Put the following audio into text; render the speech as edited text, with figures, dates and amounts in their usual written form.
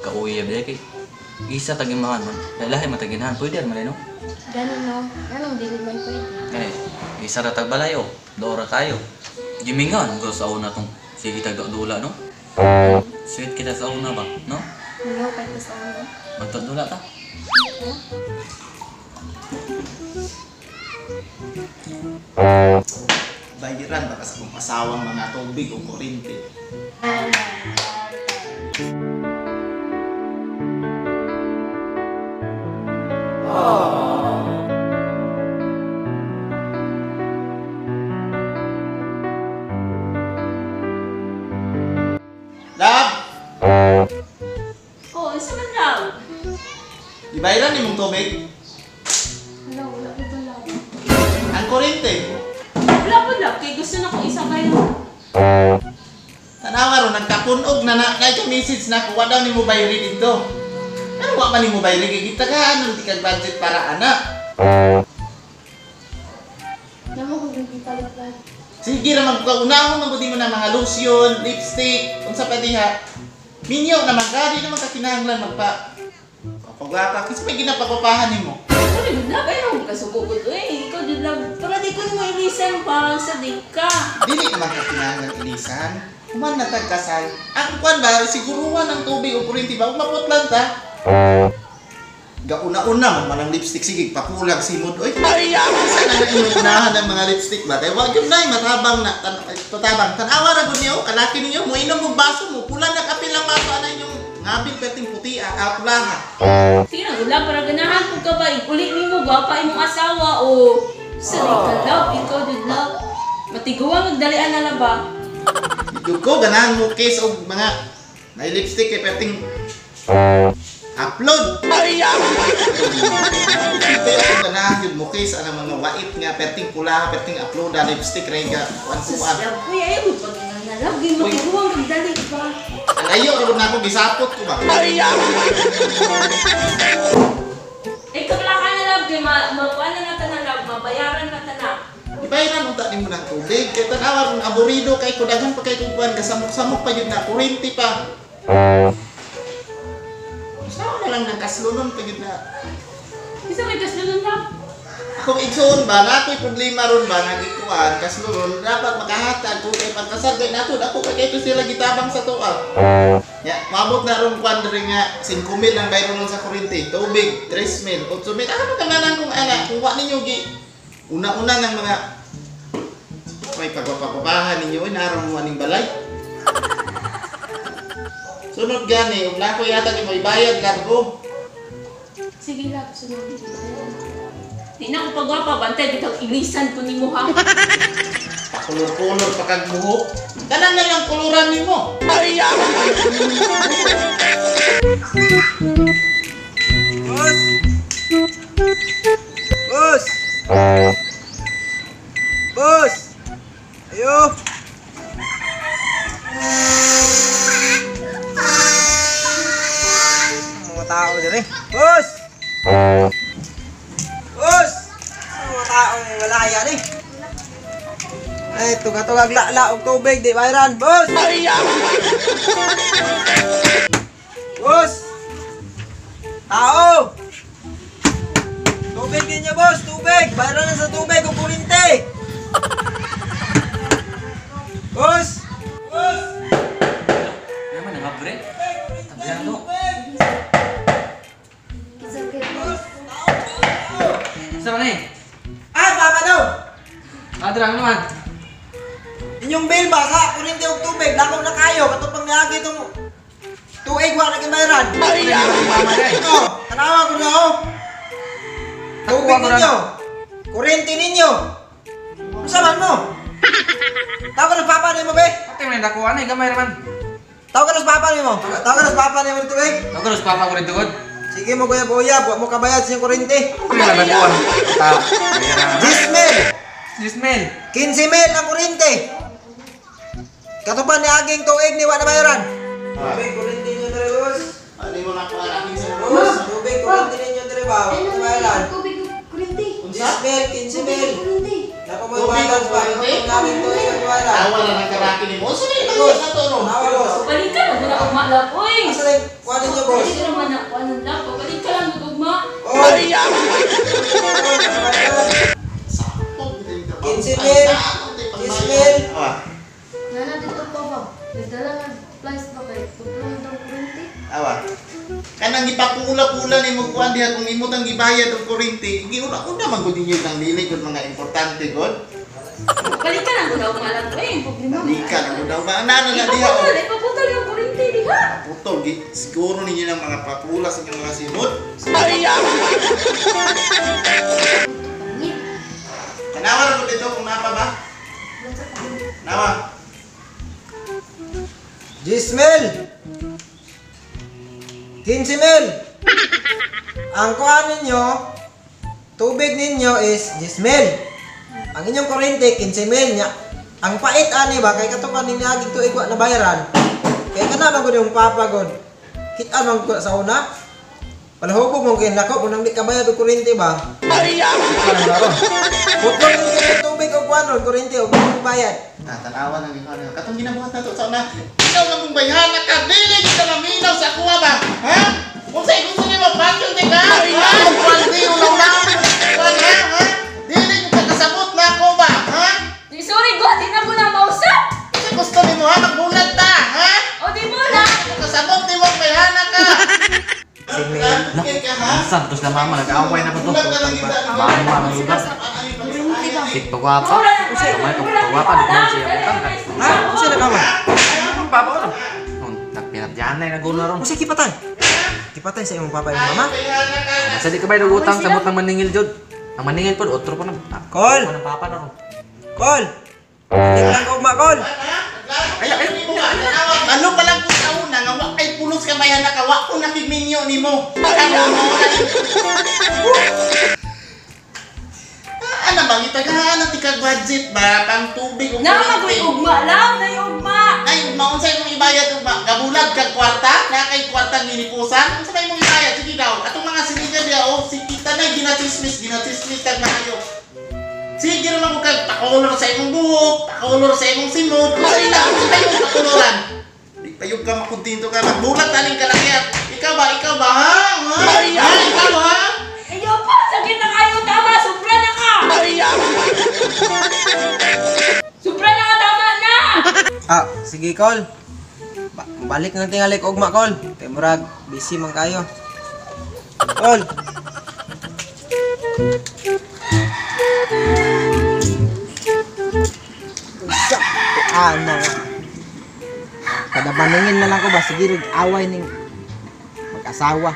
Kauyab dai kay isa tagimahan man. Lahi mataginahan pwede man no. Gani no, anong dili man pwede. Eh, isa ra tag balay oh. Dora kayo. Gimingan ko sa una tong sige tag dula no. Sweet kita sa una ba, no? Mingaw kay ta sa una. Magdula ta. Bayaran ba sa kong asawang mga tubig o kuryente? Love! Oh, isa man love. Ibayaran ni mong tubig? Wala, wala ko ba love? Ang kuryente? Wala po love, kay gusto na kong isa kayo. Tanawa ron, nagkapunog na na, na message na kuha daw ni mo bayri dito. Pero wa man ni mo bayri, kay kita ka, ano, di kag budget para anak. Namo kung hindi palit love. Sige ra magkaunahon man gud mo na mga lotion, lipstick, unsa pa diha. Minyo naman ka, di naman ka kinahanglan magpa pagwapa, kasi may ginapapapahan nimo. Sorry, good love. Ay, huwag ka sugugod. Uy, ikaw good love. Para di ko nimo ilisan parang sa di ka. Dili naman ka kinahanglan ilisan. Human na tagkasal. Ang kwan ba, siguruhan ang tubig o kuryente ba, ug maputlan ta. Gauna-una man man ang lipstick, sige, pakulang simod. Oy, ay, sana na inyong unahan ang mga lipstick ba? Kaya wag yun na, matabang na, patabang. Tanawa ra gud niyo, kalaki ninyo, muinom og baso mo, pula na kapil ang baso, ana inyong ngapil perting puti, pulaha. Sige na, good love. Para ganahan ko ka ba, uli nimo, gwapa imong asawa o sa di ka love, ikaw good love. Matiguan, magdalian na lang ba? Dito ko, ganahan mo case og mga may lipstick kay perting upload. Pero kung ganahan yun mo case ang mga wait nga perting pula, perting upload na lipstick rega, kuan-kuan. Love, uy, ayaw mo pag na love, gay matiguan, magdali ba? Alayo ra na ako gisapot ko ba. Eh, kabla ka na love, kay makuha na na tanan love, mabayaran na tanan. Ibayaran unta nimo ng tubig kay tan-awa ron aburido kay kudagan pa kay kuan kasamok-samok pa jud na kuryente pa. Sao na lang nang kaslunon pa jud na. Isa may kaslunon love. Akong igsoon ba na ako'y problema ron ba nagikuan kaslunon dapat makahatag ko kay pagkasal kay nato ako kay kay sila gitabang sa tuwa. Ya, maabot na ron kuan diri nga 5,000 ang bayron sa kuryente, tubig 3,000, 8,000. Ano ka man kung ana kung wa ninyo gi una-una ng mga may pagpapapahan ninyo, ay naroon mo aning balay. Sunod gani, ug nako yata mo ibayad lang ko. Sige love, sunod. Di na ako pagwapa, bantay bitaw ilisan ko nimo ha. Pakulor-kulor pa kag buhok. Tanan na lang kuluran nimo. Boss! Boss! Boss! Ayo! Mga tao diri. Boss! Boss! Mga tao ni wala yan eh. Ay, tuga-tugag la-la og tubig di bayaran. Boss! Boss! Tao! Tubig ninyo, boss! Tubig! Bayaran na sa tubig o kuryente! Boss! Boss! Naman ang abre. Tabihan to. Isa kay Boss! Tao! Tao! Sa man eh? Ah, papa daw! Adra naman. Inyong bill ba sa kuryente o tubig? Dako na kayo! Katong pang niagi itong tuig wa na kibayaran! Ito! Tanawa ko na oh! Tubig ninyo! Kuryente ninyo! Unsa man mo? Tawag ka na sa papa nimo, be! Ate man dako anay gamay raman. Tawag ka na sa papa nimo! Tawag ka na sa papa nimo dito, be! Tawag ka sa papa ko dito god. Sige mo guyab-uyab, wa mo kabayad sa inyong kuryente. Ano na kuan? Ta. 10 mil! 10 mil. 15 mil ang kuryente! Katupan ni aging tuig ni wa na bayaran. Tubig, kuryente ninyo dere, boss. Ano mo na kuan aking sa Boss, tubig, kuryente ninyo dere ba? Wa na bayaran. Tubig kuryente. Unsa? 10 mil, 15 mil. Kuryente. Napa mo balance ba? Tubig, kuryente? Namin tuig ang bayaran. Tawa na ng karaki nimo. Unsa ni Boss, na to no? Tawa, boss. Balikan mo na og malap, uy. Asa lang? Kuha ninyo, boss. Hindi ko naman ako anong love. Papalit ka lang mag-ugma. Oh! Sakto, hindi ka ba? 15 mil. 10 mil. Awa. Nana dito pa ba? Nagdala ng supplies ba kay putulong daw kuryente? Awa. Kanang gipakula-pula nimo kuan diha kung imo tang gibayad og kuryente, giuna-una man gud ninyo nang dili gud mga importante gud. Palit ka lang gud ugma lang eh. Problema. Dali ka na gud daw ba na na diha oh. Ipaputol, ipaputol yung kuryente diha. Putol gi siguro ninyo ng mga papula sa inyong mga simot. Pangit. Tanawa ra gud dito kung napa ba? Basta pa. Nawa. 10 mil. 15 mil. Ang kuha ninyo, tubig ninyo is 10 mil. Ang inyong kuryente, 15 mil niya. Ang pait ani ba, kay katong kaning niaging tuig wa na bayaran. Kay kana man gud yung papa gud. Kita man gud sa una. Palahubog mo kay nako kung nang di ka bayad og kuryente ba. Ay! Putol ninyo yung tubig og kuan ron, kuryente og bayad. Ah, tanawa na gid ano. Katong ginabuhat nato sa una. Ikaw lang kung bayhana ka, dili gid ka maminaw sa akuha ba? Ha? Kung sa gusto nimo pasyon di ka? Ha? Kuan di ulaw-ulaw. Kuan ha? Ha? Dili gid ka kasabot na ako ba? Ha? Di sorry god, di na ko na mausap. Kasi gusto nimo ha, magbulat ta, ha? O di mo na. Kasabot nimo bayhana ka. Sige. Santos na mama, nag-away na ba to? Mama, ang lugar. Sit pagwapa. Kamay pagwapa, di ko man siya utang. Ha? Unsa na ka man? Ang papa ko. Nagpinatyan na yung naguna ron. Unsa kipatay? Kipatay sa imong papa imong mama? Sa di ka ba nagutang samot ng maningil jud. Ang maningil pod otro pa na. Call! Ng papa na ron. Kol! Hindi lang ko ugma, Kol! Ay, ay, ano pa lang kung sa una nga wa kay pulos ka bayhana ka, wa ko nakiminyo nimo. Ano bang itagahan ang tikag budget ba pang tubig ug Na kuryente? magoy ugma lang, na ugma. Ay, maunsa imong ibayad ugma? Gabulag kag kwarta? Na kay kwarta ginipusan? Unsa may imong ibayad? Sige daw. Atong mga siniga diha oh, si kita na ginatsismis, ginatsismis tag maayo. Sige naman ko kag pakolor sa imong buhok, pakolor sa imong simot. Unsa ila unsa may imong pakoloran? Di payog ka makontento ka, magbulat taning kalakihan. Ikaw ba? Ikaw ba? Ha? Ha? Ha? Ikaw ha? Ayaw pa, sakit na kayo, tama, sobra na ka. Sobra na ka, tama na. Ah, sige, Kol. Balik na tingali ko ugma, Kol. Kay murag, busy man kayo. Kol! Sa, ana nga. Kada baningin na lang ko ba, sige, away ning mag-asawa.